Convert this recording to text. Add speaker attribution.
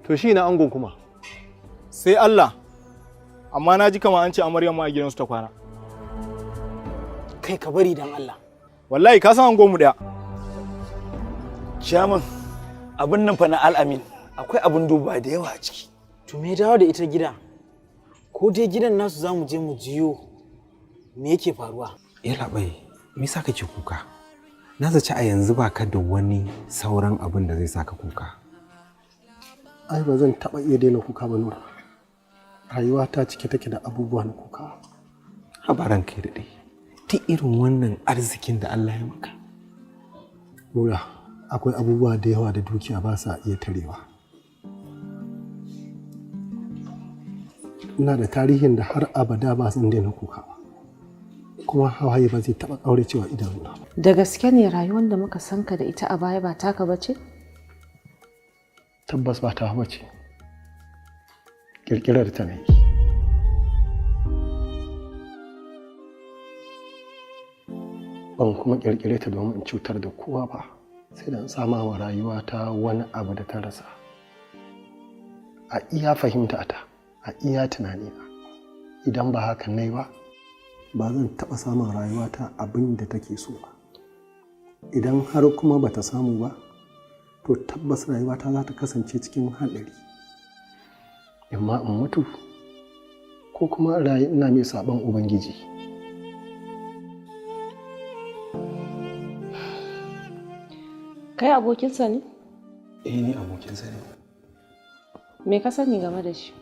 Speaker 1: To shi na angon kuma?
Speaker 2: Sai Allah, amma na ji kamar an ce amaryan ma a gidansu ta kwana.
Speaker 3: Kai, ka bari dan Allah.
Speaker 2: Wallahi ka san angon mu daya.
Speaker 4: Chairman, abin nan fa na Al'amin akwai abin duba da yawa a ciki.
Speaker 3: To me dawo da ita gida? Ko dai gidan nasu za mu je mu jiyo me yake faruwa?
Speaker 5: Yallaɓai, me yasa kake kuka? Na zaci a yanzu ba ka da wani sauran abin da zai saka kuka.
Speaker 6: Ai ba zan taɓa iya daina kuka ba, Nura. Rayuwa ta cike take da abubuwa na kuka.
Speaker 5: Haba, ranka ya daɗe. Duk irin wannan arzikin da Allah ya maka.
Speaker 6: Nura, akwai abubuwa da yawa da dukiya ba sa iya tarewa. Ina da tarihin da har abada ba zan daina kuka ba, kuma hawaye ba zai taɓa ƙauracewa idanuna ba.
Speaker 7: Da gaske ne rayuwar da muka san ka da ita a baya ba taka ba ce?
Speaker 6: Tabbas ba ta bace, ƙirƙirar ta ne. Ban kuma ƙirƙire ta domin in cutar da kowa ba, sai da in sama wa rayuwata wani abu da ta rasa. A iya fahimta ta, a iya tunanina, idan ba hakan nai ba, ba zan taɓa samun rayuwata abin da take so ba. Idan har kuma bata samu ba, to tabbas rayuwata za ta kasance cikin haɗari, imma in mutu ko kuma in rayu ina mai saɓon Ubangiji.
Speaker 7: Kai abokinsa ne?
Speaker 5: Eh, ni abokinsa ne.
Speaker 7: Me ka sani game da shi?